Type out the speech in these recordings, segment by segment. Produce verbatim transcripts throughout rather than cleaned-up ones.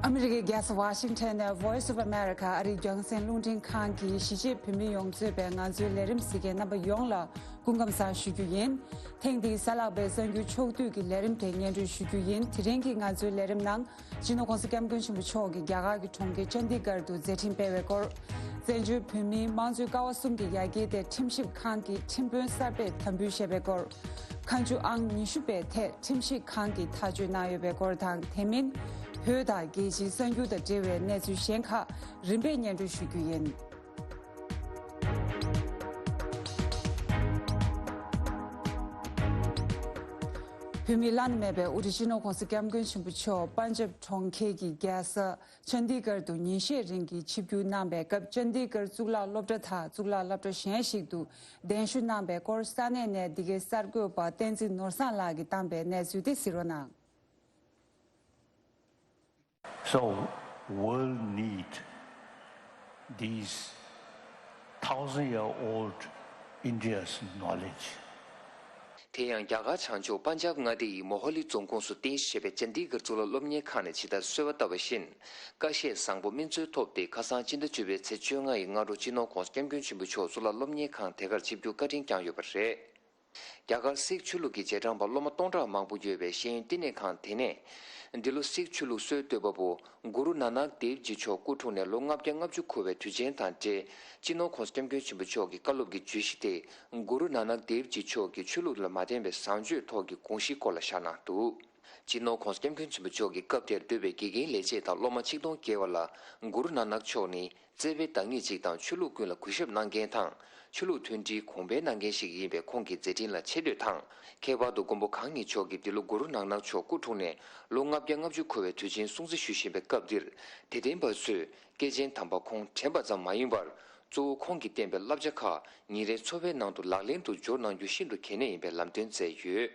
ཨ་མི་རི་ཀའི་རྒྱལ་ས་ཝ་ཤིང་ཊོན་ནས་Voice of America ཨ་རིའི་རྒྱང་སྲིང་རླུང་འཕྲིན་ཁང་གིས་གཞིས་བྱེས་བོད་མི་ཡོངས་གཙོས་པའི་ང་ཚོའི་ལས་རིམ་གཟིགས་མཁན་རྣམ་པ་ཡོངས་ལ་སྐུ་ཁམས་བཟང་ཞུ་རྒྱུ་ཡིན། ཐེངས་འདིའི་གཟའ་ལྷག་པའི་གསར་འགྱུར་ཕྱོགས་བསྡུས་ཀྱི་ལས་རིམ་དེ་སྙན་སྒྲོན་ཞུ་རྒྱུ་ཡིན། དེ་རིང་གི་ང་ཚོའི་ལས་རིམ་ནང་། སྤྱི་ནོར་༸གོང་ས་༸སྐྱབས་མགོན་ཆེན་པོ་མཆོག་གིས་རྒྱ་གར་གྱི་གྲོང་ཁྱེར་ཅན་དི་གྷར་དུ་མཛད་འཕྲིན་སྤེལ་བའི་སྐོར། བཙན་བྱོལ་བོད་མིའི་དམངས་གཙོའི་ཀ་བ་གསུམ་གྱི་ཡར་རྒྱས་དེ་ཁྲིམས་ཞིབ་ཁང་གི་ཁྲིམས་དཔོན་གསར་པས་དམ་འབུལ་བཞེས་པའི་སྐོར། ཁ་མཆུ་ཨང་ཉི་ཤུ་པའི་ཐད་ཁྲིམས་ཞིབ་ཁང་གིས་ཐག་གཅོད་གནང་ཡོད་པའི་སྐོར་དང་། དེ་མིན། བོད་དང་རྒྱལ་སྤྱིའི་གསར་འགྱུར་དང་འབྲེལ་བའི་གནས་ཚུལ་གཞན་ཁག་རིམ་པས་སྙན་སྒྲོན་ཞུ་རྒྱུ་ཡིན། བོད་མིའི་བླ་ན་མེད་པའི་དབུ་ཁྲིད་སྤྱི་ནོར་༸གོང་ས་༸སྐྱབས་མགོན་ཆེན་པོ་མཆོག་པན་ཇབ་གྲོང་ཁྱེར་གྱི་རྒྱལ་ས་ཅན་དི་གྷར་དུ་ཉིན་ཤས་རིང་གི་ཆིབས་བསྒྱུར་གནང་བའི་སྐབས། ཅན་དི་གྷར་གཙུག་ལག་སློབ་གྲྭ་དང་གཙུག་ལག་སློབ་གྲྭ་གཞན་ཞིག་ཏུ་གདན་ཞུ་གནང་བའི་སྐོར། ས་གནས་ནས་འདི་གའི་གསར་འགོད་པ་བསྟན་འཛིན་ནོར་བཟང་ལགས་ཀྱིས་བཏང་བའི་གནས་ཚུལ་དེ་གཟིགས་རོགས་གནང་། So, world need these thousand year old India's knowledge. དེ་ཡང་རྒྱ་གར་བྱང་ཕྱོགས་པན་ཇབ་མངའ་སྡེ་ཡི་མོ་ཧོ་ལི་རྫོང་ཁོངས་སུ་རྟེན་གཞི་བྱས་པའི་ཅན་དི་གྷར་གཙུག་ལག་སློབ་གཉེར་ཁང་ནས་ཇི་ལྟར་གསོལ་བ་བཏབ་པ་བཞིན། ཀ་ཤས་བཟང་པོ་སྨིན་སྩོལ་ཐོབ་སྟེ། ཁ་སང་སྤྱི་ཟླ་བཅུ་པའི་ཚེས་བཅོ་ལྔ་ཡི་སྔ་དྲོ་སྤྱི་ནོར་༸གོང་ས་༸སྐྱབས་མགོན་ཆེན་པོ་མཆོག་གཙུག་ལག་སློབ་གཉེར་ཁང་དེ་གར་ཆིབས་བསྒྱུར་བཀའ་དྲིན་བསྐྱངས་ཡོད་པ་རེད། རྒྱ་གར་སིག་ཆོས་ལུགས་ཀྱི་རྗེས་འབྲང་པ་སློབ་མ་སྟོང་ཕྲག་མང་པོ་ཡོད་པའི་ཤེས་ཡོན་བསྟི་གནས་ཁང་དེ་ནས། འདི་ལོ་སིག་ཆོས་ལུགས་སྲོལ་གཏོད་པ་པོ་གུ་རུ་ནཱ་ནག་དེབ་ཇི་མཆོག་སྐུ་འཁྲུངས་ནས་ལོ་ལྔ་བརྒྱ་ལྔ་བཅུ་འཁོར་བའི་དུས་ཆེན་དང་འབྲེལ། སྤྱི་ནོར་༸གོང་ས་༸སྐྱབས་མགོན་ཆེན་པོ་མཆོག་གི་བཀའ་སློབ་ཀྱི་བརྗོད་གཞི་དེ། གུ་རུ་ནཱ་ནག་དེབ་ཇི་མཆོག་གིས་ཆོས་ལུགས་ལ་མ་བརྟེན་པའི་བཟང་སྤྱོད་ཐོག་གི་དགོངས་གཞིའི་སྐོར་ལ་བཞག་གནང་འདུག་སྤྱི་ནོར་༸གོང་ས་༸སྐྱབས་མགོན་ཆེན་པོ་མཆོག་གིས་སྐབས་དེར་འདུས་པའི་དགེ་རྒན་ལས་བྱེད་དང་སློབ་མ་ཆིག་སྟོང་བརྒལ་བ་ལ། གུ་རུ་ནཱ་ནག་མཆོག་ནི་བརྩེ་བའི་བདག་ཉིད་ཅིག་དང་ཆོས་ལུགས་ཀུན་ལ་གུས་ཞབས་གནང་མཁན་དང་། ཆོས་ལུགས་མཐུན་སྒྲིལ་གོང་འཕེལ་གནང་མཁན་ཞིག་ཡིན་པའི་ཁོང་གི་མཛད་འཕྲིན་ལ་ཆེ་བསྟོད་དང་། ཁྱད་པར་དུ་མགོན་པོ་གང་ཉིད་མཆོག་གིས་འདི་ལོ་གུ་རུ་ནཱ་ནག་མཆོག་སྐུ་འཁྲུངས་ནས་ལོ་ལྔ་བརྒྱ་ལྔ་བཅུ་འཁོར་བའི་དུས་ཆེན་སྲུང་བརྩི་ཞུ་བཞིན་པའི་སྐབས་འདིར། དད་ལྡན་པ་ཚོས་སྐྱེས་ཆེན་དམ་པ་ཁོང་དྲན་པ་ཙམ་མ་ཡིན་པར། གཙོ་བོ་ཁོང་གིས་བསྟན་པའི་བསླབ་བྱ་ཁག་ཉིན་རེའི་འཚོ་བའི་ནང་དུ་ལག་ལེན་དུ་འབྱོར་གནང་རྒྱུ་ཤིན་ཏུ་གལ་གནད་ཡིན་པའི་ལམ་སྟོན་མཛད་ཡོད།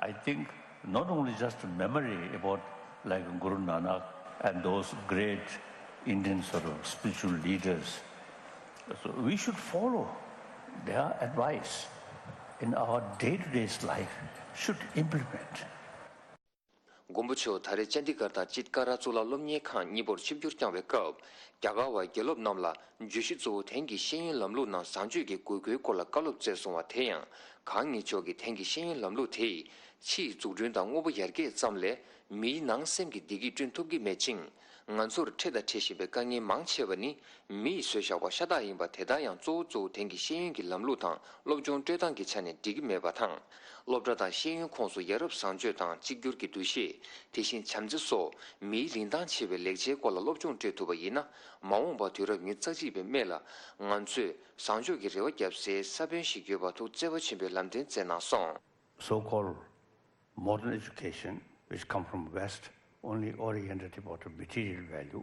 I think not only just a memory about, like, Guru Nanak and those great Indian sort of spiritual leaders, so we should follow their advice in our day-to-day life, should implement. མགོན་པོ་མཆོག་ད་རེས་ཅན་དི་གར་དང་ཅིད་ཀ་ར་གཙུག་ལག་སློབ་གཉེར་ཁང་གཉིས་པོར་ཆིབས་བསྒྱུར་བསྐྱངས་པའི་སྐབས། རྒྱ་གར་བ་དགེ་སློབ་རྣམས་ལ་བརྗོད་གཞི་གཙོ་བོ་དེང་གི་ཤེས་ཡོན་ལམ་ལུགས་ནང་བཟང་སྤྱོད་ཀྱི་དགོས་མཁོའི་སྐོར་ལ་བཀའ་སློབ་སྩལ་སོང་བ། དེ་ཡང་གང་ཉིད་མཆོག་གིས་དེང་གི་ཤེས་ཡོན་ལམ་ལུགས་དེ་ཡིས་ཕྱི་ཡི་འཛུགས་སྐྲུན་དང་དངོས་པོ་ཡར་རྒྱས་ཙམ་ལས། མིའི་ནང་སེམས་ཀྱི་བདེ་སྐྱིད་བསྐྲུན་ཐུབ་ཀྱི་མེད་ཅིང་། ང་ཚོར་འཕྲད་དང་འཕྲད་བཞིན་པའི་དཀའ་ངལ་མང་ཆེ་བ་ནི། མི་ཡིས་བཟོས་བཞག་པ་ཤ་སྟག་ཡིན་པ། དེ་དག་ཡང་གཙོ་བོ་གཙོ་བོ་དེང་གི་ཤེས་ཡོན་གྱི་ལམ་ལུགས་དང་སློབ་སྦྱོང་སྤྲོད་སྟངས་ཀྱི་ཆ་ནས་འགྲིག་གི་མེད་པ་དང་། སློབ་གྲྭ་དང་ཤེས་ཡོན་ཁོངས་སུ་ཡ་རབས་བཟང་སྤྱོད་དང་གཅིག་གྱུར་གྱི་འདུ་ཤེས། དེ་བཞིན་བྱམས་བརྩེ་སོགས་མིའི་རིན་ཐང་ཆེ་བའི་ལེགས་ཆའི་སྐོར་ལ་སློབ་སྦྱོང་སྤྲོད་ཐུབ་པ་ཡིན་ན། མ་འོངས་པ་དུས་རབས་ཉེར་གཅིག་པའི་སྨད་ལ་ང་ཚོས་བཟང་སྤྱོད་ཀྱི་རེ་བ་བརྒྱབ་སའི་ས་བོན་ཞིག་ཡོད་པ་ཐུགས་བརྩེ་བ་ཆེན་པོས་ལམ་སྟོན་མཛད་གནང་སོང་། So-called modern education, which come from West, only oriented about material value.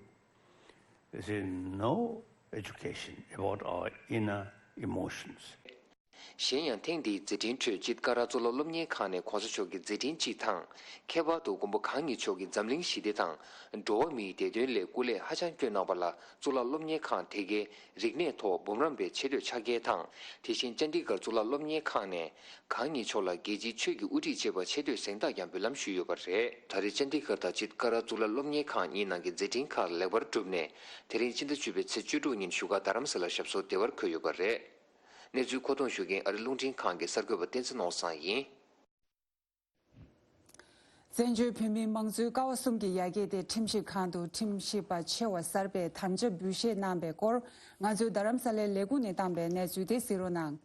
There is no education about our inner emotions. གཞན་ཡང་ཐེངས་འདིའི་མཛད་འཕྲིན་ཁྲོད་ཅིད་ཀ་ར་གཙུག་ལག་སློབ་གཉེར་ཁང་ནས་གོང་ས་མཆོག་གི་མཛད་འཕྲིན་སྤྱི་དང་། ཁྱད་པར་དུ་མགོན་པོ་གང་ཉིད་མཆོག་གིས་འཛམ་གླིང་ཞི་བདེ་དང་འགྲོ་བ་མིའི་བདེ་དོན་སླད་སྐུ་ལས་ཧ་ཅང་བསྐྱོན་གནང་བ་ལ། གཙུག་ལག་སློབ་གཉེར་ཁང་དེ་གའི་རིག་གནས་ཐོག་འབུམ་རམས་པའི་ཆེ་བསྟོད་ཕྱག་འཁྱེར་དང་། དེ་བཞིན་ཅན་དི་གྷར་གཙུག་ལག་སློབ་གཉེར་ཁང་ནས། གང་ཉིད་མཆོག་ལ་རྒྱལ་སྤྱིའི་ཆོས་ཀྱི་དབུ་ཁྲིད་ཅེས་པ་ཆེ་བསྟོད་གཟེངས་རྟགས་ཀྱང་འབུལ་ལམ་ཞུས་ཡོད་པ་རེད། ད་རེས་ཅན་དི་གྷར་དང་ཅིད་ཀ་ར་གཙུག་ལག་སློབ་གཉེར་ཁང་གཉིས་ནང་གི་མཛད་འཕྲིན་ཁག་ལེགས་པར་གྲུབ་ནས། དེ་རིང་ཕྱི་ཟླ་བཅུ་པའི་ཚེས་བཅུ་དྲུག་ཉིན་བཞུགས་སྒར་རྡ་རམ་ས་ལར་ཞབས་སོར་བདེ་བར་འཁོད་ཡོད་པ་རེད། གནས་ཚུལ་མཁོ་གཏོང་ཞུ་མཁན་ཨ་རི་རླུང་འཕྲིན་ཁང་གི་གསར་འགོད་པ་བསྟན་འཛིན་ནོར་བཟང་ཡིན། བཙན་བྱོལ་བོད་མིའི་དམངས་གཙོའི་ཀ་བ་གསུམ་གྱི་ཡར་རྒྱས་དེ་ཁྲིམས་ཞིབ་ཁང་དུ་ཁྲིམས་ཞིབ་པ་ཆེ་བ་གསར་པས་དམ་བཅའ་འབུལ་བཞེས་གནང་པའི་སྐོར། ང་ཚོའི་རྡ་རམ་ས་ལའི་ལས་ཁུངས་ནས་བཏང་པའི་གནས་ཚུལ་དེ་གཟིགས་རོགས་གནང་།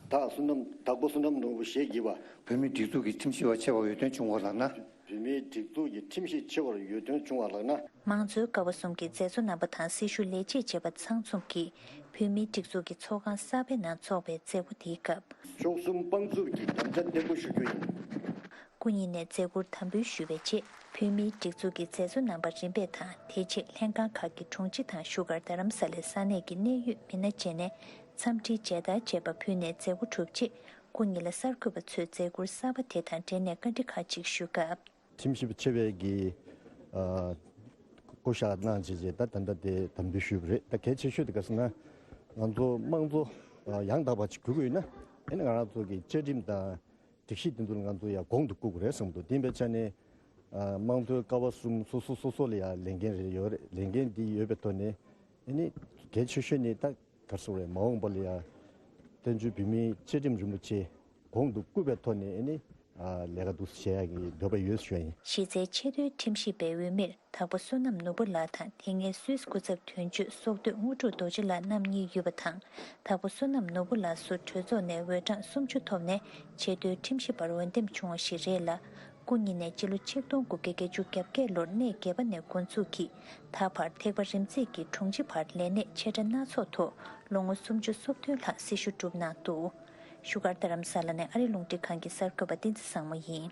བདག་བསོད་ནམས། བདག་པོ་བསོད་ནམས་ནོར་བུ་ཞེས་བགྱི་བ། བོད་མིའི་སྒྲིག་འཛུགས་ཀྱི་ཁྲིམས་ཞིབ་པ་ཆེ་བར་འོས་ཐོན་བྱུང་བ་ལགས་ན། བོད་མིའི་སྒྲིག་འཛུགས་ཀྱི་ཁྲིམས་ཞིབ་ཆེ་བར་འོས་ཐོན་བྱུང་བ་ལགས་ན། དམངས་གཙོའི་ཀ་བ་གསུམ་གྱི་མཛད་གཙོ་རྣམ་པ་དང་སྲི་ཞུ་ལས་བྱེད་བཅས་པ་ཚང་འཛོམས་ཀྱིས་བོད་མིའི་སྒྲིག་འཛུགས་ཀྱི་ཚོགས་ཁང་གསར་པའི་ནང་འཚོགས་པའི་མཛད་སྒོ་དེའི་སྐབས། བཅུ་གསུམ་དཔང་བཙུགས་ཀྱི་དམ་བཅའ་བརྟན་པོ་ཞུ་རྒྱུ་ཡིན། སྐུ་ཉིད་ནས་མཛད་ཁུར་དམ་འབུལ་ཞུས་པའི་རྗེས། བོད་མིའི་སྒྲིག་འཛུགས་ཀྱི་མཛད་གཙོ་རྣམ་པ་རིམ་པས་དང་། དེ་རྗེས་ལྷན་ཁང་ཁག་གི་དྲུང་ཆེ་དང་བཞུགས་སྒར་རྡ་རམ་ས་ལའི་ས་གནས་ཀྱི་གནད་ཡོད་མི་སྣ་བཅས་ནས་འཚམས་འདྲིའི་མཇལ་དར་བཅས་པ་ཕུལ་ནས་མཛད་སྒོ་གྲུབ་རྗེས། སྐུ་ཉིད་ལ་གསར་འགོད་པ་ཚོས་མཛད་ཁུར་གསར་པ་དེ་དང་འབྲེལ་ནས་བཀའ་འདྲི་ཁག་ཅིག་ཞུས་སྐབས། ཁྲིམས་ཞིབ་པ་ཆེ་བའི་གི་ཨ་བསྐོ་བཞག་གནང་བྱས་རྗེས་ད་ད་ལྟ་དེ་དམ་འབུལ་ཞུས་པ་རེད། ད་གལ་ཆེ་ཤོས་དེ་ག་ཟེར་ན། ང་ཚོ་དམངས་གཙོ་ཨ་ཡང་དག་པ་ཅིག་དགོས་ཀྱི་ཡོད་ན། ཨེ་ནི་ང་རང་ཚོ་གི་བཅའ་ཁྲིམས་དང་སྒྲིག་གཞི་དེ་ཚོ་ལ་ང་ཚོ་ཡང་གོང་དུ་བཀུར་དགོས་རེད་བསམ་འདུག་དེ་ཡིན་པའི་ཆ་ནས་ དམངས་དོན་ཀ་བ་གསུམ་སོ་སོ་སོ་སོ་ལ་ཡང་ལས་འགན་རེ་ཡོད་རེད། ལས་འགན་འདི་ཡོད་པའི་ཐོག་ནས་ཨ་ནི་གལ་ཆེ་ཤོས་ནི་ད་ག་རེ་ཟེར་དགོས་རེད། མ་འོངས་པ་ལ་ཡང་བསྟན་བཅོས་བོད་མིའི་བཅའ་ཁྲིམས་རིན་པོ་ཆེ་གོང་དུ་བཀུར་བའི་ཐོག་ནས་ཨ་ནི་ལས་ཀ་འདུག་སེ་བྱེད་ཡག་གི་འདོད་པ་ཡོད་ཞུ་ཡ་ཡིན། གཞི་རྩའི་ཆེས་མཐོའི་ཁྲིམས་ཞིབ་པའི་འོས་མིར་དྭགས་པོ་བསོད་ནམས་ནོར་བུ་ལགས་དང་། དེ་སྔའི་སུད་སི་སྐུ་ཚབ་དོན་གཅོད་སྲོག་བསྡོས་དངོས་གྲུབ་རྡོ་རྗེ་ལགས་རྣམ་གཉིས་ཡོད་པ་དང་། དྭགས་པོ་བསོད་ནམས་ནོར་བུ་ལགས་སུ་གྲོས་ཚོགས་ནས་འོས་གྲངས་སུམ་ཅུ་ཐོབ་ནས་ཆེས་མཐོའི་ཁྲིམས་ཞིབ་པར་འོས་འདེམས་བྱུང་བ་ཞིག་རེད་ལ། སྐུ་ཉིད་ནས་སྤྱི་ལོ་ཆིག་སྟོང་དགུ་བརྒྱ་བརྒྱད་ཅུ་གྱ་བརྒྱད་ལོར་གནས་བརྒྱད་པ་ནས་འགོ་འཛུགས་ཀྱིས་ད་བར་ཐེག་པ་རིམ་འཛེགས་ཀྱི་དྲུང་ཆེ་བར་ལས་གནས་ཆེ་ཕྲ་སྣ་ཚོགས་ཐོག་ལོ་ངོ་སུམ་ཅུ་སོ་བདུན་ལྷག་སྲི་ཞུ་བསྒྲུབས་གནང་འདུག། བཞུགས་སྒར་རྡ་རམ་ས་ལ་ནས་ཨ་རི་རླུང་འཕྲིན་ཁང་གི་གསར་འགོད་པ་བསྟན་འཛིན་བཟང་མོ་ཡིན།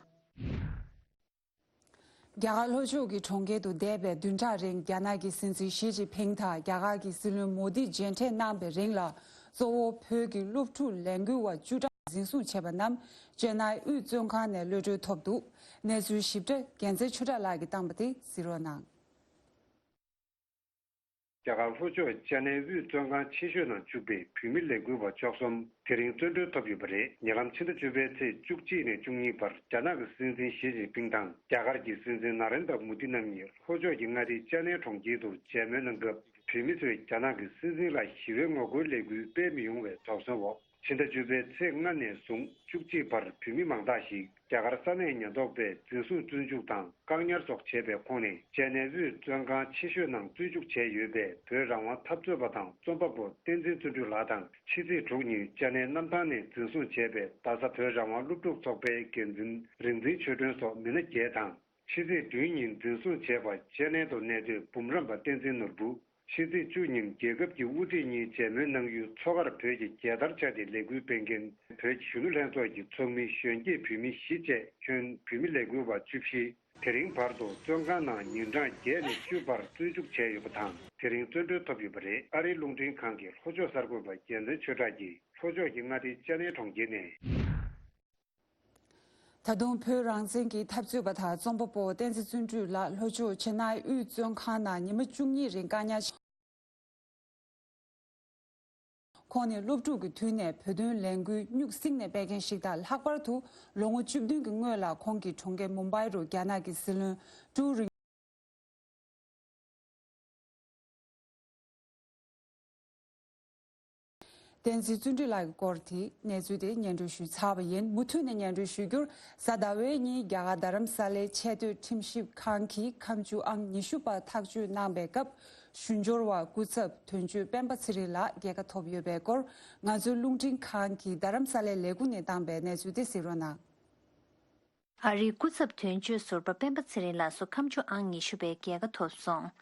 རྒྱ་གར་ལྷོ་ཕྱོགས་ཀྱི་གྲོང་ཁྱེར་དུ་འདས་པའི་བདུན་ཕྲག་རིང་རྒྱ་ནག་གི་སྲིད་འཛིན་ཞི་ཅིན་ཕིང་དང་རྒྱ་གར་གྱི་སྲིད་བློན་མོ་དི་མཇལ་འཕྲད་གནང་བའི་རིང་ལ། གཙོ་བོ་བོད་ཀྱི་སློབ་ཕྲུག་ལས་འགུལ་བ་བཅུ་ཕྲག་འཛིན་བཟུང་བྱས་པ་རྣམས་ཅེན་ནའི་དབུས་བཙོན་ཁང་ནས་གློད་གྲོལ་ཐོབ་འདུག། གནས་ཚུལ་ཞིབ་ཕྲ་རྒྱལ་མཚན་ཆོས་གྲགས་ལགས་ཀྱིས་བཏང་བ་དེ་གཟིགས་རོགས་གནང་། རྒྱ་གར་ལྷོ་ཕྱོགས་ཅེན་ནའི་དབུས་བཙོན་ཁང་ཆེ་ཤོས་ནང་བཅུག་པའི་བོད་མི་ལས་འགུལ་བ་བཅུ་གསུམ་དེ་རིང་བཙོན་གྲོལ་ཐོབ་ཡོད་པ་རེད། ཉེ་ལམ་ཕྱི་ཟླ་བཅུ་པའི་ཚེས་བཅུ་གཅིག་ནས་བཅུ་གཉིས་བར་རྒྱ་ནག་གི་སྲིད་འཛིན་ཞི་ཅིན་ཕིང་དང་རྒྱ་གར་གྱི་སྲིད་འཛིན་ན་རེན་དྲ་མོ་དི་རྣམ་གཉིས་ལྷོ་ཕྱོགས་ཀྱི་མངའ་སྡེ་ཅེན་ནའི་གྲོང་ཁྱེར་དུ་མཇལ་མོལ་གནང་སྐབས། བོད་མི་ཚོས་རྒྱ་ནག་གི་སྲིད་འཛིན་ལ་ཞི་བའི་ངོ་རྒོལ་ལས་འགུལ་སྤེལ་མི་ཡོང་བའི་དོགས་ཟོན་འོག། ཕྱི་ཟླ་བཅུ་པའི་ཚེས་ལྔ་ནས་བཟུང་བཅུ་གཅིག་བར་བོད་མི་མང་དག་ཞིག་རྒྱ་གར་ས་གནས་ཉེན་རྟོག་པས་འཛིན་བཟུང་བཙོན་འཇུག་དང་བཀག་ཉར་སོགས་བྱས་པའི་ཁོངས་ནས། ཅེན་ནའི་དབུས་བཙོན་ཁང་ཆེ་ཤོས་ནང་བཙོན་འཇུག་བྱས་ཡོད་པའི་བོད་རང་དབང་འཐབ་རྩོད་པ་དང་རྩོམ་པ་པོ་བསྟན་འཛིན་བརྩོན་འགྲུས་ལགས་དང་། ཕྱི་ཚེས་དྲུག་ཉིན་ཅེན་ནའི་གནམ་ཐང་ནས་འཛིན་བཟུང་བྱས་པའི་རྡ་ས་བོད་རང་དབང་སློབ་ཕྲུག་ཚོགས་པའི་འགན་འཛིན་རིག་འཛིན་ཆོས་སྒྲོན་སོགས་མི་སྣ་བརྒྱད་དང་། ཕྱི་ཚེས་བདུན་ཉིན་འཛིན་བཟུང་བྱས་པ་ཅེན་ནའི་དུ་གནས་སྡོད་འབུམ་རམས་པ་བསྟན་འཛིན་ནོར་བུ། ཕྱི་ཚེས་བཅུ་ཉིན་རྒྱལ་ཁབ་ཀྱི་དབུ་ཁྲིད་གཉིས་མཇལ་མོལ་གནང་ཡུལ་མཚོ་ཁར་བོད་ཀྱི་རྒྱལ་དར་འཕྱར་ཏེ་ལས་འགུལ་སྤེལ་མཁན་བོད་ཀྱི་གཞོན་ནུ་ལྷན་ཚོགས་ཀྱི་ཚོགས་མི་གཞོན་སྐྱེས་བོད་མི་བཞི་བཅས་ཁྱོན་བོད་མི་ལས་འགུལ་བ་བཅུ་བཞི། དེ་རིང་བར་དུ་བཙོན་ཁང་ནང་ཉིན་གྲངས་བརྒྱད་ནས་བཅུ་བར་བཙོན་འཇུག་བྱས་ཡོད་པ་དང་། དེ་རིང་བཙོན་གྲོལ་ཐོབ་ཡོད་པ་རེད། ཨ་རིའི་རླུང་འཕྲིན་ཁང་གི་ལྷོ་ཕྱོགས་གསར་འགོད་པ་རྒྱལ་མཚན་ཆོས་གྲགས་ཀྱིས་ལྷོ་ཕྱོགས་ཀྱི་མངའ་སྡེ་ཅེན་ནའི་གྲོང་ཁྱེར་ནས། ད་དུང་བོད་རང་བཙན་གྱི་འཐབ་རྩོད་པ་དང་རྩོམ་པ་པོ་བསྟན་འཛིན་བརྩོན་འགྲུས་ལགས་ལྷོ་ཕྱོགས་ཅེན་ནའི་དབུས་བཙོན་ཁང་ནང་ཉི་མ་བཅུ་གཉིས་རིང་བཀག་ཉར་བྱས། ཁོང་ནི་སློབ་ཕྲུག་གི་དུས་ནས་བོད་དོན་ལས་འགུལ་སྨྱུག་གསེང་ནས་སྤེལ་མཁན་ཞིག་དང་། ལྷག་པར་དུ་ལོ་ངོ་བཅུ་བདུན་གྱི་སྔོན་ལ་ཁོང་གིས་གྲོང་ཁྱེར་མུམ་བྷའི་རུ་རྒྱ་ནག་གི་སྲིད་བློན་ཀྲུའུ་རིན། བསྟན་འཛིན་བརྩོན་འགྲུས་ལགས་ཀྱི་སྐོར་དེ་གནས་ཚུལ་དེ་སྙན་སྒྲོན་ཞུས་ཚར་བ་ཡིན། མུ་མཐུད་ནས་སྙན་སྒྲོན་ཞུ་རྒྱུར། གཟའ་ཟླ་བའི་ཉིན་རྒྱ་གར་རྡ་རམ་ས་ལའི་ཆེས་མཐོའི་ཁྲིམས་ཞིབ་ཁང་གི་ཁམས་བཅུ་ཨང་ཉི་ཤུ་པ་ཐག་གཅོད་གནང་པའི་སྐབས། ཞུ་སྦྱོར་བ་སྐུ་ཚབ་དོན་གཅོད་སྤེན་པ་ཚེ་རིང་ལགས་རྒྱལ་ཁ་ཐོབ་ཡོད་པའི་སྐོར། ང་ཚོའི་རླུང་འཕྲིན་ཁང་གིས་རྡ་རམ་ས་ལའི་ལས་ཁུངས་ནས་བཏང་པའི་གནས་ཚུལ་དེ་གཟིགས་རོགས་གནང་། ཨ་རིའི་སྐུ་ཚབ་དོན་གཅོད་ཟུར་པ་སྤེན་པ་ཚེ་རིང་ལགས་སུ་ཁམས་བཅུ་ཨང་ཉི་ཤུ་པའི་རྒྱལ་ཁ་ཐོབ་སོང་།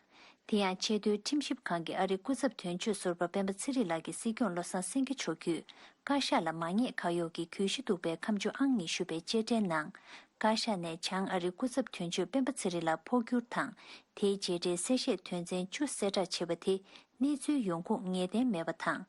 དེ་ཡང་ཆེས་མཐོའི་ཁྲིམས་ཞིབ་ཁང་གིས་ཨ་རིའི་སྐུ་ཚབ་དོན་གཅོད་ཟུར་པ་སྤེན་པ་ཚེ་རིང་ལགས་ཀྱི་སྲིད་སྐྱོང་བློ་བཟང་སེང་གེ་མཆོག་བརྒྱུད་བཀའ་ཤག་ལ་མ་ཉེས་ཁ་གཡོགས་ཀྱི་གྱོད་གཞི་འདུག་པའི་ཁམས་བཅུ་ཨང་ཉི་ཤུ་པའི་བཅད་ཁྲའི་ནང་། བཀའ་ཤག་ནས་བྱང་ཨ་རིའི་སྐུ་ཚབ་དོན་གཅོད་སྤེན་པ་ཚེ་རིང་ལགས་འཕོ་འགྱུར་དང་། དེའི་བྱས་འབྲས་གསལ་བཤད་དོན་ཚན་བཅུ་གསལ་བསྒྲགས་བྱས་པ་དེ་གནས་ཚུལ་ཡོང་ཁུངས་ངེས་གཏན་མེད་པ་དང་།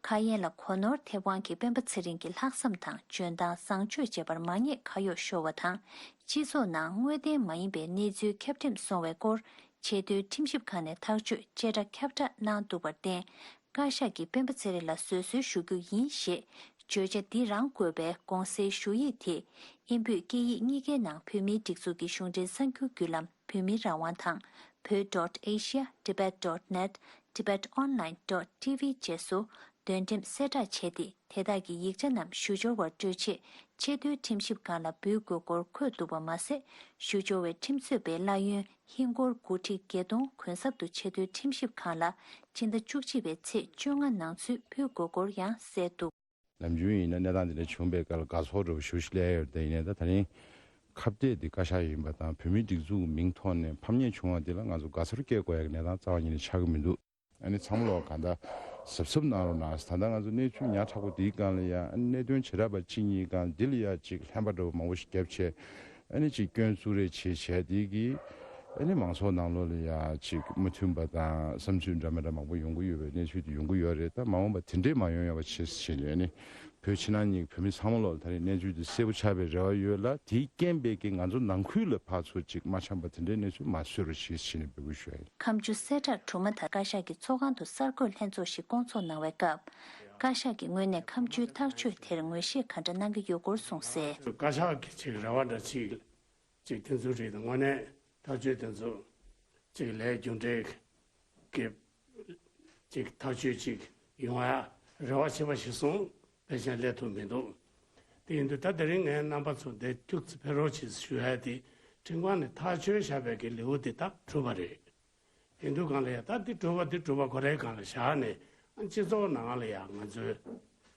ཁ་ཡན་ལ་གོ་ནོར་ཐེབས་དབང་གིས་སྤེན་པ་ཚེ་རིང་གི་ལྷག་བསམ་དང་འཇོན་ཐང་བཟང་སྤྱོད་བཅས་པར་མ་ཉེས་ཁ་གཡོགས་ཤོར་བ་དང་། སྤྱི་ཚོགས་ནང་དངོས་བདེན་མ་ཡིན་པའི་གནས་ཚུལ་ཁྱབ་འགྲེམས་སོང་བའི་སྐོར། ཆེས་མཐོའི་ཁྲིམས་ཞིབ་ཁང་ནས་ཐག་གཅོད་བཅད་ཁྲ་ཁྱབ་བསྒྲགས་གནང་འདུག་པར་བརྟེན། བཀའ་ཤག་གིས་སྤེན་པ་ཚེ་རིང་ལ་བཟོད་གསོལ་ཞུ་རྒྱུ་ཡིན་ཞེས་བརྗོད་བྱ་འདི་རང་བཀོད་པའི་དགོངས་སེལ་ཞུ་ཡིག་དེ། དབྱིན་བོད་སྐད་ཡིག་གཉིས་ཀའི་ནང་བོད་མིའི་སྒྲིག་འཛུགས་ཀྱི་གཞུང་འབྲེལ་གསར་འགྱུར་བརྒྱུད་ལམ་བོད་མིའི་རང་དབང་དང་། བོད་ཌོཊ་ཨེ་ཤི་ཡ། ཊི་བེཊ་ཌོཊ་ནེཊ། ཊི་བེཊ་ཨོན་ལའིན་ཌོཊ་ཊི་ཝི་བཅས་སུ་འདོན་འགྲེམས་གསལ་བསྒྲགས་བྱས་ཏེ། དེ་དག་གི་ཡིག་ཆ་རྣམས་ཞུ་སྦྱོར་བར་སྤྲོད་ཆེད་ཆེས་མཐོའི་ཁྲིམས་ཞིབ་ཁང་ལ་འབུལ་དགོས་སྐོར་འཁོད་འདུག་པ་མ་ཟད། ཞུ་སྦྱོར་བའི་ཁྲིམས་རྩོད་པའི་གླ་ཡོན་ཧིན་སྒོར་དགུ་ཁྲི་བརྒྱད་སྟོང་གུན་གསབ་ཏུ་ཆེས་མཐོའི་ཁྲིམས་ཞིབ་ཁང་ལ་ཕྱི་ཟླ་བཅུ་གཅིག་པའི་ཚེས་བཅོ་ལྔ་ནང་ཚུད་ཕུལ་དགོས་སྐོར་ཡང་གསལ་འདུག། ནམ་རྒྱུན་ཡིན་ན་གནས་སྟངས་འདི་འདྲ་བྱུང་པའི་སྐབས་ལ་དགའ་ཚོར་འདྲ་བོ་ཞེ་པོ་ཞིག་སླེབས་ཡོད་རེད། དེ་ཡིན་ནའི་ད་དེ་རིང་ཁ་གཏད་འདི་བཀའ་ཤག་ཡིན་པ་དང་བོད་མིའི་སྒྲིག་འཛུགས་མིང་ཐོག་ནས་ཕམ་ཉེས་བྱུང་བ་འདི་ལ་ང་ཚོ་དགའ་ཚོར་སྐྱེ་དགོས་ཡག་གི་གནས་སྟངས་རྩ་བ་ཉིད་ནས་ཆགས་ཀྱི་མི་འདུག། ཨ་ནི་ཚང་མ་ལོག་གང་ལྟར་གཟབ་གཟབ་གནང་རོགས་གནང་། ད་ལྟ་ང་ཚོ་གནས་ཚུལ་ཉག་ཕྲ་པོ་འདིའི་སྒང་ལ་ཡང་ཨ་ནི་གནད་དོན་བྱེ་བྲག་པ་གཅིག་གཉིས་སྒང་འདི་ལ་ཡང་ཅིག་ལྷན་པ་འདྲ་བོ་མང་པོ་ཞིག་བརྒྱབ་བྱས། ཨ་ནི་ཅིག་སྐྱོན་བཙུགས་རེས་བྱས་བྱས་འདི་གིས་ཨ་ནི་མང་ཚོགས་ནང་ལོགས་ལ་ཡང་ཅིག་མ་མཐུན་པ་དང་བསམ་ཚུལ་འདྲ་མི་འདྲ་མང་པོ་ཡོང་གི་ཡོད་པའི་གནས་ཚུལ་དེ་ཡོང་གི་ཡོད་རེད། ད་མ་འོངས་པ་དེ་འདྲས་མ་ཡོང་ཡག་པ་བྱེད་ཟེར་བྱས་ནས་ཨ་ནི་བོད་ཕྱི་ནང་གཉིས་བོད་མི་ཚང་མ་ལོག་ད་རེས་གནས་ཚུལ་དེ་གསལ་པོ་ཆགས་པའི་རེ་བ་ཡོད་ལ། དེའི་རྐྱེན་པས་ཀྱི་ང་ཚོ་ནང་ཁུལ་ལ་ཕར་ཚུར་ཅིག་མ་འཆམ་པ་དེ་འདྲའི་གནས་ཚུལ་མ་བཟོས་རོགས་ཞེས་བྱས་ནས་འབོད་སྐུལ་ཞུ་ཡ་ཡིན། ཁམས་བཅུ་གསལ་བསྒྲགས་སྒྲོལ་མ་དང་བཀའ་ཤག་གི་ཚོགས་ཁང་དུ་གསར་འགོད་ལྷན་ཚོགས་ཤིག་བསྐོང་ཚོགས་གནང་བའི་སྐབས། བཀའ་ཤག་གི་ངོས་ནས་ཁམས་བཅུའི་ཐག་གཅོད་དེར་ངོས་བཞེས་ག་འདྲ་གནང་གི་ཡོད་སྐོར་གསུངས་གསལ། བཀའ་ཤག་གི་ཅིག་རེ་བ་འདྲ་ཅིག་ ཅིག་དེ་ཚོ་རིགས་དང་དངོས་གནས་ཐག་གཅོད་དེ་ཚོ་ཅིག་ལས་རྒྱུ་འབྲས་ཀྱི་ཅིག་ཐག་གཅོད་ཅིག་ཡོང་ཡ་རེ་བ་བྱེད་པ་ཞིག་སོང་། ཕལ་ཆེར་སླེབས་ཐུབ་མི་འདུག། དེ་ཡིན་དུས་ད་དེ་རིང་ངས་རྣམ་པ་ཚོ་འདིར་ཁྱུག་ཙམ་ཕེབས་རོགས་བྱེད་ཞུ་ཡ་དེ་ཁྲིམས་ཁང་ནས་ཐག་གཅོད་བཞག་པའི་གི་ལེའུ་དེ་ད་གྲུབ་པ་རེད། དེ་འདུག་གང་ལ་ཡ་ད་འདི་གྲུབ་པ་འདི་གྲུབ་པ་ཁོ་རའི་སྒང་ལ་བཞག་ནས་ཨ་སྤྱི་ཚོགས་ནང་ལ་ཡ་ང་ཚོའི་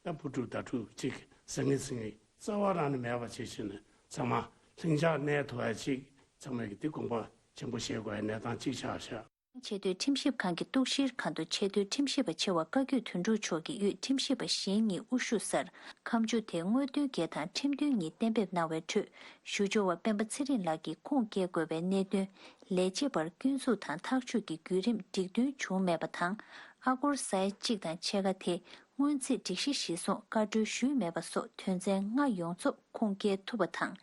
ད་བུ་ཕྲུག་ད་ཕྲུག་ཅིག་ཟང་ངེ་ཟིང་ངེ་རྩ་བ་རང་ནས་མེད་པ་བྱེད་བཞིན་ནས་ཚང་མ་ལྷིང་འཇགས་གནས་ཐུབ་ཡ་ཅིག་ཚང་མས་ཀྱི་འདི་དགོངས་པ་ཆེན་པོ་བཞེས་དགོས་ཡ་གནས་སྟངས་ཅིག་ཆགས་བཞག། ཆེས་མཐོའི་ཁྲིམས་ཞིབ་ཁང་གི་གཏུག་བཤེར་ཁང་དུ་ཆེས་མཐོའི་ཁྲིམས་ཞིབ་པ་ཆེ་བ་བཀའ་བརྒྱུད་དོན་གྲུབ་མཆོག་གིས་དབུས་ཁྲིམས་ཞིབ་པ་གཞན་གཉིས་དབུ་བཞུགས་སར་ཁ་མཆུ་དེ་དངོས་དོན་བརྒྱད་དང་ཁྲིམས་དོན་གཉིས་གཏན་འབེབས་གནང་བའི་ཁྲོད་ཞུ་སྦྱོར་བ་སྤེན་པ་ཚེ་རིང་ལགས་ཀྱིས་ཁུངས་སྐྱེལ་དགོས་པའི་གནད་དོན། ལས་བྱེད་པར་སྐྱོན་འཛུགས་དང་ཐག་གཅོད་ཀྱི་བརྒྱུད་རིམ་འགྲིག་མཐུན་བྱུང་མེད་པ་དང་། ཨ་སྒོར་ས་ཡ་གཅིག་དང་ཕྱེད་ཀ་དེ་སྔོན་རྩིས་སྒྲིག་གཞི་གཞིར་བཟུང་བཀའ་འཁྲོལ་ཞུས་མེད་པ་སོགས་དོན་ཚན་ལྔ་ཡོངས་རྫོགས་ཁུངས་སྐྱེལ་ཐུབ་པ་དང་།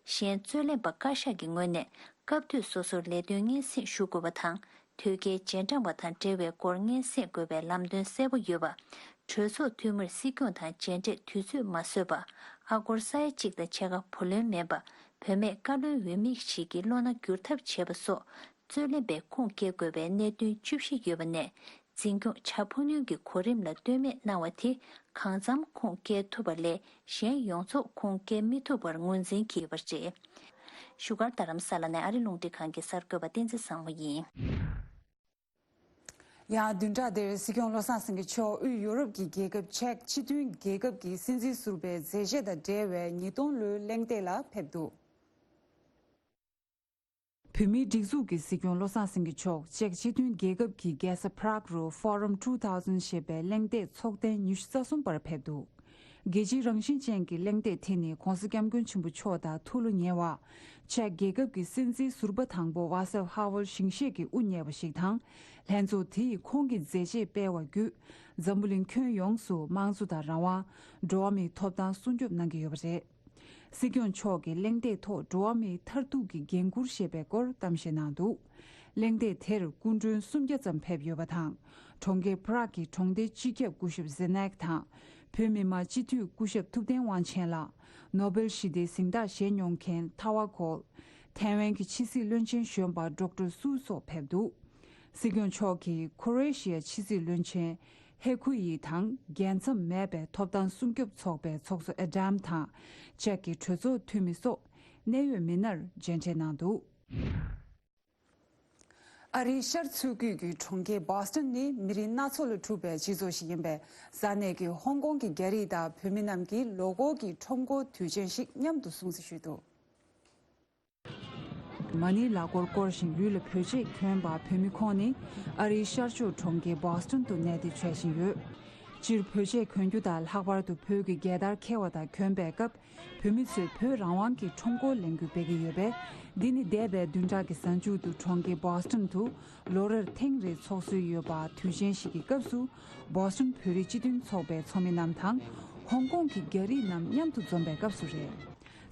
གཞན་རྩོད་ལེན་པ་བཀའ་ཤག་གི་ངོས་ནས་སྐབས་དུས་སོ་སོར་ལས་དོན་སྙན་སེང་ཞུ་དགོས་པ་དང་། དོལ་རྒྱལ་རྗེས་འབྲང་བ་དང་འབྲེལ་བའི་སྐོར་སྙན་སེང་དགོས་པའི་ལམ་སྟོན་གསལ་པོ་ཡོད་པ། གྲོས་ཚོགས་འཐུས་མིར་སྲིད་སྐྱོང་དང་མཇལ་འཕྲད་དུས་ཚོད་མ་བཟོས་པ། ཨ་སྒོར་ས་ཡ་གཅིག་དང་ཕྱེད་ཀ་བུ་ལོན་མིན་པ། བུད་མེད་བཀའ་བློན་འོས་མི་ཞིག་གི་བློ་སྣ་བསྒྱུར་ཐབས་བྱས་པ་སོགས་རྩོད་ལེན་པས་ཁུངས་སྐྱེལ་དགོས་པའི་གནད་དོན་བཅུ་བཞི་ཡོད་པ་ནས། འཛིན་སྐྱོང་བྱ་འཕུར་སྣོན་གྱི་གོ་རིམ་ལ་ལྟོས་མེད་གནང་བ་དེ་གང་འཚམ་ཁུངས་སྐྱེལ་ཐུབ་པ་ལས་གཞན་ཡོངས་རྫོགས་ཁུངས་སྐྱེལ་མི་ཐུབ་པར་ངོས་འཛིན་གྱི་ཡོད་པ་རེད། བཞུགས་སྒར་རྡ་རམ་ས་ལ་ནས་ཨ་རི་རླུང་འཕྲིན་ཁང་གི་གསར་འགོད་པ་བསྟན་འཛིན་བཟང་མོ་ཡིན། ཡང་བདུན་ཕྲག་འདིར་སྲིད་སྐྱོང་བློ་བཟང་སེང་གེ་མཆོག་དབུས་ཡོ་རོབ་ཀྱི་རྒྱལ་ཁབ་ཅེཀ་སྤྱི་མཐུན་རྒྱལ་ཁབ་ཀྱི་སྲིད་འཛིན་ཟུར་པའི་མཛད་རྗེས་དང་འབྲེལ་བའི་ཉིས་སྟོང་ལོའི་གླེང་སྟེགས་ལ་ཕེབས་འདུག། བོད་མིའི་སྒྲིག་འཛུགས་ཀྱི་སྲིད་སྐྱོང་བློ་བཟང་སེང་གེ་མཆོག་ཅེཀ་སྤྱི་མཐུན་རྒྱལ་ཁབ་ཀྱི་རྒྱལ་ས་Prague རུ་Forum two thousand ཞེས་པའི་གླེང་སྟེགས་ཚོགས་ཐེངས་ཉི་ཤུ་རྩ་གསུམ་པར་ཕེབས་འདུག། རྒྱལ་སྤྱིའི་རང་བཞིན་ཅན་གྱི་གླེང་སྟེགས་དེ་ནི་༧གོང་ས་༧སྐྱབས་མགོན་ཆེན་པོ་མཆོག་དང་ཐུགས་བློ་ཉེ་བ། ཅེཀ་རྒྱལ་ཁབ་ཀྱི་སྲིད་འཛིན་ཟུར་པ་དང་པོ་ཝ་སེབ་ཧ་ཝེལ་ཞིང་གཤེགས་ཀྱིས་དབུ་བརྙེས་པ་ཞིག་དང་། ལྷན་ཚོགས་དེ་ཡིས་ཁོང་གི་མཛད་རྗེས་སྤེལ་བ་བརྒྱུད། འཛམ་བུ་གླིང་ཁྱོན་ཡོངས་སུ་དམངས་གཙོ་དང་རང་དབང་། འགྲོ་བ་མིའི་ཐོབ་ཐང་སྲུང་སྐྱོབ་གནང་གི་ཡོད་པ་རེད། སྲིད་སྐྱོང་མཆོག་གིས་གླེང་སྟེགས་ཐོག་འགྲོ་བ་མིའི་མཐར་ཐུག་གི་འགན་འཁུར་ཞེས་པའི་སྐོར་གཏམ་བཤད་གནང་འདུག། གླེང་སྟེགས་དེར་སྐུ་མགྲོན་སུམ་བརྒྱ་ཙམ་ཕེབས་ཡོད་པ་དང་། གྲོང་ཁྱེར་Prague གྱི་གྲོང་སྡེའི་སྤྱི་ཁྱབ་སྐུ་ཞབས་Zenek དང་། བོད་མི་མང་སྤྱི་འཐུས་སྐུ་ཞབས་ཐུབ་བསྟན་དབང་ཆེན་ལགས། ནོ་སྦེལ་ཞི་བདེའི་གཟེངས་རྟགས་བཞེས་མྱོང་མཁན་ཐ་ཝ་ཀོལ། ཐའེ་ཝན་གྱི་ཕྱི་སྲིད་བློན་ཆེན་གཞོན་པ་ཌོག་ཊར་སུའུ་སོགས་ཕེབས་འདུག། སྲིད་སྐྱོང་མཆོག་གིས་ཁོ་རེ་ཤི་ཡའི་ཕྱི་སྲིད་བློན་ཆེན་ཧེ་ཁུ་ཡི་དང་རྒྱལ་མཚམས་མེད་པའི་ཐོབ་ཐང་སྲུང་སྐྱོབ་ཚོགས་པའི་ཚོགས་གཙོ་ཨེ་ཌམ་དང་། ཅེཀ་གི་གྲོས་ཚོགས་འཐུས་མི་སོགས་གནད་ཡོད་མི་སྣར་མཇལ་འཕྲད་གནང་འདུག། ཨ་རིའི་ཤར་མཚོ་ཁུལ་གྱི་གྲོང་ཁྱེར་Boston ནི་མི་རིགས་སྣ་ཚོགས་ལས་གྲུབ་པའི་སྤྱི་ཚོགས་ཤིག་ཡིན་པས། ས་གནས་ཀྱི་ཧོང་ཀོང་གི་རྒྱ་རིགས་དང་བོད་མི་རྣམས་ཀྱིས་ལོ་འཁོར་གྱི་ཁྲོམ་སྐོར་དུས་ཆེན་ཞིག་མཉམ་དུ་སྲུང་བརྩི་ཞུས་འདུག། མ་ཎིའི་ལག་འཁོར་བསྐོར་ཞིང་ལུས་ལ་བོད་ཆས་གྱོན་པ་བོད་མི་ཁོང་ནི་ཨ་རིའི་ཤར་ཕྱོགས་གྲོང་ཁྱེར་Boston དུ་གནས་སྡོད་བྱས་བཞིན་ཡོད། སྤྱིར་བོད་ཆས་གྱོན་རྒྱུ་དང་ལྷག་པར་དུ་བོད་ཀྱི་རྒྱལ་དར་འཁྱེར་བ་དང་གྱོན་པའི་སྐབས། བོད་མི་ཚོས་བོད་རང་དབང་གི་ཁྲོམ་སྐོར་ལས་འགུལ་སྤེལ་གྱི་ཡོད་པས། འདི་ནི་འདས་པའི་བདུན་ཕྲག་གི་གཟའ་མཇུག་ཏུ་གྲོང་ཁྱེར་Boston དུ་ལོ་རེར་ཐེངས་རེ་ཚོགས་སྲོལ་ཡོད་པ་དུས་ཆེན་ཞིག་གི་སྐབས་སུ། Boston བོད་རིགས་སྤྱི་མཐུན་ཚོགས་པའི་ཚོགས་མི་རྣམས་དང་། ཧོང་ཀོང་གི་རྒྱ་རིགས་རྣམས་མཉམ་དུ་འཛོམས་པའི་སྐབས་སུ་རེད།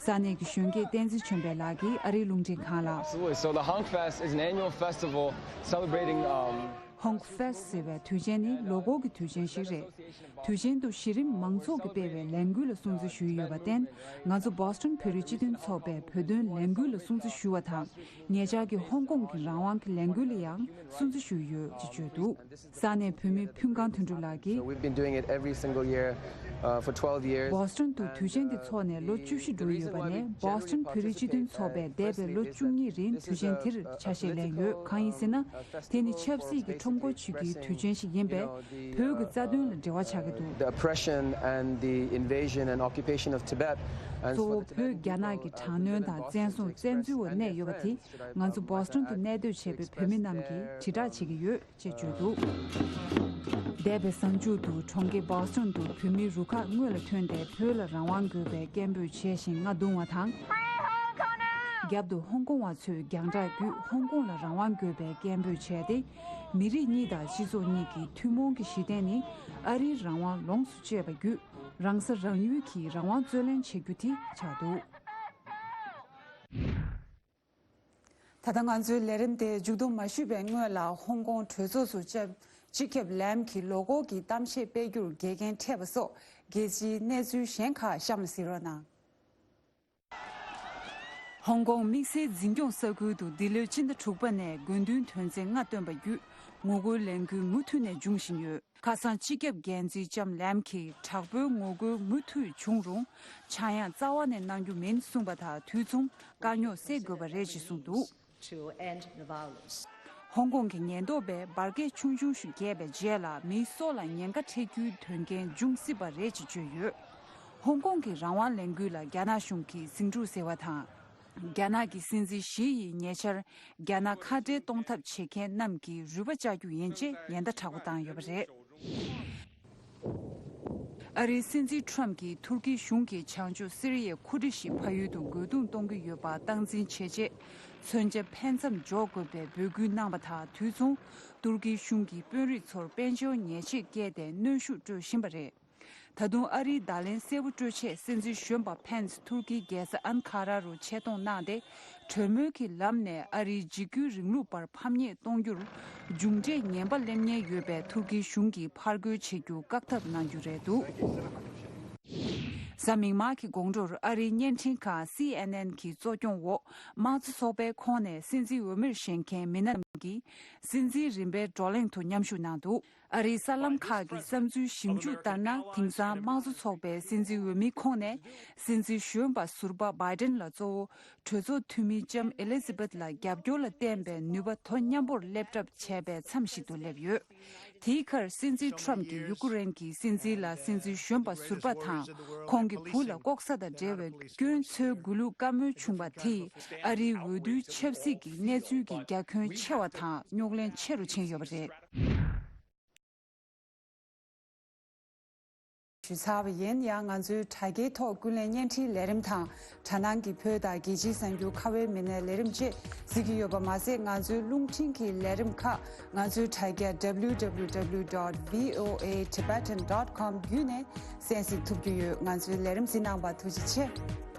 ས་གནས་ཀྱི་གཞོན་སྐྱེས་བསྟན་འཛིན་ཆོས་འཕེལ་ལགས་ཀྱིས་ཨ་རིའི་རླུང་འཕྲིན་ཁང་ལ། Absolutely. So the Hunk Fest is an annual festival celebrating, um, Hunk Fest ཟེར་བའི་དུས་ཆེན་ནི་ལོ་འཁོར་གྱི་དུས་ཆེན་ཞིག་རེད། དུས་ཆེན་དུ་གཞི་རིམ་མང་ཚོགས་ཀྱིས་སྤེལ་བའི་ལས་འགུལ་ལ་སྲུང་བརྩི་ཞུས་ཡོད་པར་བརྟེན། ང་ཚོ་Boston བོད་རིགས་སྤྱི་མཐུན་ཚོགས་པས་བོད་དོན་ལས་འགུལ་ལ་སྲུང་བརྩི་ཞུ་བ་དང་། ཉེ་ཆར་གྱི་ཧོང་ཀོང་གི་རང་དབང་གི་ལས་འགུལ་ལ་ཡང་སྲུང་བརྩི་ཞུས་ཡོད་ཅེས་བརྗོད་འདུག། ས་གནས་བོད་མི་ཕུན་ཁང་དོན་གྲུབ་ལགས་ཀྱིས། So we've been doing it every single year, uh, for twelve years. Boston དུ་དུས་ཆེན་འདི་འཚོགས་ནས་ལོ་བཅུ་བཞི་འགྲོ་ཡི་ཡོད་པ་ནས། Boston བོད་རིགས་སྤྱི་མཐུན་ཚོགས་པས་འདས་པའི་ལོ་བཅུ་གཉིས་རིང་དུས་ཆེན་འདིར་ཆ་ཤས་ལེན་ཡོད། གང་ཡིན་ཟེར་ན། དེ་ནི་ཆབ་སྲིད་ཀྱི་ཁྲོམ་སྐོར་བྱེད་རྒྱུའི་དུས་ཆེན་ཞིག་ཡིན་པས། བོད་ཀྱི་རྩ་དོན་ལ་འབྲེལ་བ་ཆགས་ཀྱི་འདུག། The oppression and the invasion and occupation of Tibet and གཙོ་བོ་བོད་རྒྱ་ནག་གི་དྲག་གནོན་དང་བཙན་བཟུང་བཙན་འཛུལ་བ་གནས་ཡོད་པ་དེ། ང་ཚོ་Boston དུ་གནས་སྡོད་བྱས་པའི་བོད་མི་རྣམས་ཀྱིས་དྲིལ་བསྒྲགས་བྱེད་ཀྱི་ཡོད། ཅེས་བརྗོད་འདུག། འདས་པའི་གཟའ་མཇུག་ཏུ་གྲོང་ཁྱེར་Boston དུ་བོད་མིའི་རུ་ཁག་སྔོན་ལ་ཐོན་ཏེ་བོད་ལ་རང་དབང་དགོས་པའི་སྐད་འབོད་བྱས་ཤིང་རྔ་བརྡུངས་བ་དང་། རྒྱབ་ཏུ་ཧོང་ཀོང་བ་ཚོས་རྒྱང་བསྒྲགས་བརྒྱུད་ཧོང་ཀོང་ལ་རང་དབང་དགོས་པའི་སྐད་འབོད་བྱས་ཏེ། མི་རིགས་གཉིས་དང་སྤྱི་ཚོགས་གཉིས་ཀྱི་ཐུན་མོང་གི་གཞི་རྟེན་ནི་ཨ་རིའི་རང་དབང་ལོངས་སུ་སྤྱོད་པ་བརྒྱུད་རང་ས་རང་ཡུལ་གྱི་རང་དབང་རྩོད་ལེན་བྱེད་རྒྱུ་དེ་ཆགས་འདུག། ད་ལྟ་ང་ཚོའི་ལས་རིམ་དེ་མཇུག་བསྡོམས་མ་ཞུས་པའི་སྔོན་ལ། ཧོང་ཀོང་གྲོས་ཚོགས་སུ་སྤྱི་ཁྱབ་ལེམ་གྱིས་ལོ་འཁོར་གྱི་གཏམ་བཤད་སྤེལ་རྒྱུར་འགལ་རྐྱེན་འཕྲད་པ་སོགས། རྒྱལ་སྤྱིའི་གནས་ཚུལ་གཞན་ཁག་གཤམ་ལ་གཟིགས་རོགས་གནང་། ཧོང་ཀོང་དམིགས་བསལ་འཛིན་སྐྱོང་ས་ཁུལ་དུ་འདི་ལོའི་སྤྱི་ཟླ་དྲུག་པ་ནས་དགོས་འདུན་དོན་ཚན་ལྔ་བཏོན་པ་བརྒྱུད་ངོ་རྒོལ་ལས་འགུལ་མུ་མཐུད་ནས་འབྱུང་བཞིན་ཡོད། ཁ་སང་སྤྱི་ཁྱབ་འགན་འཛིན་ལྕམ་ལེམ་གྱིས་དྲག་པོའི་ངོ་རྒོལ་མུ་མཐུད་བྱུང་རུང་ཆག་ཡང་རྩ་བ་ནས་གནང་རྒྱུ་མིན་གསུངས་པ་དང་དུས་མཚུངས་དཀའ་རྙོག་སེལ་དགོས་པ་རེད་ཅེས་གསུངས་འདུག། To end the violence. ཧོང་ཀོང་གི་ཉེན་རྟོག་པས་འབར་གས་ཆུང་ཆུང་ཞིག་བརྒྱབ་པའི་རྗེས་ལ་མི་སྲོག་ལ་ཉེན་ཁ་འཕྲད་རྒྱུའི་དོན་རྐྱེན་འབྱུང་སྲིད་པ་རེད་ཅེས་བརྗོད་ཡོད། ཧོང་ཀོང་གི་རང་དབང་ལས་འགུལ་ལ་རྒྱ་ནག་གཞུང་གིས་ཟིང་འཁྲུག་ཟེར་བ་དང་། རྒྱ་ནག་གི་སྲིད་འཛིན་ཞི་ཡིས་ཉེ་ཆར་རྒྱ་ནག་ཁ་བྲལ་གཏོང་ཐབས་བྱེད་མཁན་རྣམས་ཀྱི་རུས་པ་བཅག་རྒྱུ་ཡིན་ཅེས་ཉེན་བརྡ་དྲག་པོ་བཏང་ཡོད་པ་རེད། ཨ་རིའི་སྲིད་འཛིན་ཁྲོམ་གྱིས་ཐུར་ཀིའི་གཞུང་གིས་བྱང་ཕྱོགས་སི་རི་ཡའི་ཁུ་ཏྲི་ཞི་ཕ་ཡུལ་དུ་རྒོལ་རྡུང་གཏོང་གི་ཡོད་པ་སྟངས་འཛིན་བྱས་རྗེས། མཚོན་ཆ་འཕེན་མཚམས་འཇོག་དགོས་པའི་འབོད་སྐུལ་གནང་བ་དང་དུས་མཚུངས། ཐུར་ཀིའི་གཞུང་གིས་དཔོན་རིགས་ཚོར་དཔལ་འབྱོར་ཉེས་ཆད་བཀལ་ཏེ་གནོན་ཤུགས་སྤྲོད་བཞིན་པ་རེད། ད་དུང་ཨ་རིའི་བརྡ་ལན་གསལ་པོ་སྤྲོད་ཆེད་སྲིད་འཛིན་གཞོན་པ་ཕེན་སི་ཐུར་ཀིའི་རྒྱལ་ས་ཨན་ཁ་ར་རུ་ཆེད་གཏོང་གནང་སྟེ། གྲོས་མོལ་གྱི་ལམ་ནས་ཨ་རིའི་འཇིགས་སྐུལ་རིང་ལུགས་པར་ཕམ་ཉེས་གཏོང་རྒྱུར་མཇུག་འབྲས་ངན་པ་སླེབས་ཉེན་ཡོད་པའི་ཐུར་ཀིའི་གཞུང་གིས་ཕར་རྒོལ་བྱེད་རྒྱུ་བཀག་ཐབས་གནང་རྒྱུ་རེད་འདུག། གཟའ་མིག་དམར་གྱི་དགོང་དྲོར་ཨ་རིའི་བརྙན་འཕྲིན་ཁང་སི་ཨེན་ཨེན་གྱི་གཙོ་སྐྱོང་འོག་དམངས་གཙོ་ཚོགས་པའི་ཁོངས་ནས་སྲིད་འཛིན་འོས་མིར་བཞེངས་མཁན་མི་སྣ་རྣམས་ཀྱིས་སྲིད་འཛིན་རིམ་པའི་བགྲོ་གླེང་དུ་མཉམ་ཞུགས་གནང་འདུག། ཨ་རིའི་གསར་ལམ་ཁག་གི་བསམ་ཚུལ་ཞིབ་འཇུག་ལྟར་ན། དེང་སང་དམངས་གཙོ་ཚོགས་པའི་སྲིད་འཛིན་འོས་མིའི་ཁོངས་ནས་སྲིད་འཛིན་གཞོན་པ་ཟུར་པ་བྷའི་ཏིན་ལ་གཙོ་བོ་གྲོས་ཚོགས་འཐུས་མི་ལྕམ་ཨེ་ལི་ཛི་བེད་ལ་རྒྱབ་སྐྱོར་ལ་བརྟེན་པའི་ནུས་པ་དོ་མཉམ་པོར་སླེབས་གྲབས་བྱས་པའི་མཚམས་ཤིག་ཏུ་སླེབས་ཡོད། དེའི་ཁར་སྲིད་འཛིན་ཁྲོམ་གྱིས་ཡུ་ཀེ་རེན་གྱི་སྲིད་འཛིན་ལ་སྲིད་འཛིན་གཞོན་པ་ཟུར་པ་དང་ཁོང་གི་བུ་ལ་ལྐོག་ཟ་དང་འབྲེལ་བའི་སྐྱོན་འཚོལ་དགོས་ལུགས་བཀའ་མོལ་བྱུང་བ་དེས་ཨ་རིའི་འོས་བསྡུའི་ཆབ་སྲིད་ཀྱི་གནས་ཚུལ་གྱི་རྒྱ་ཁྱོན་ཆེ་བ་དང་རྙོག་གླེང་ཆེ་རུ་ཕྱིན་ཡོད་པ་རེད། ཞུས་ཚར་བ་ཡིན། ཡང་ང་ཚོའི་དྲ་རྒྱའི་ཐོག་ཀུན་གླེང་བརྙན་འཕྲིན་ལས་རིམ་དང་དྲ་སྣང་གི་བོད་དང་རྒྱལ་སྤྱིའི་གསར་འགྱུར་ཁ་བའི་མི་སྣའི་ལས་རིམ་བཅས་གཟིགས་ཀྱི་ཡོད་པ་མ་ཟད། ང་ཚོའི་རླུང་འཕྲིན་གྱི་ལས་རིམ་ཁག་ང་ཚོའི་དྲ་རྒྱ་W W W dot V O A Tibetan dot com བརྒྱུད་ནས་གསན་གཟིགས་ཐུབ་ཀྱི་ཡོད། ང་ཚོའི་ལས་རིམ་གཟིགས་གནང་བར་ཐུགས་རྗེ་ཆེ།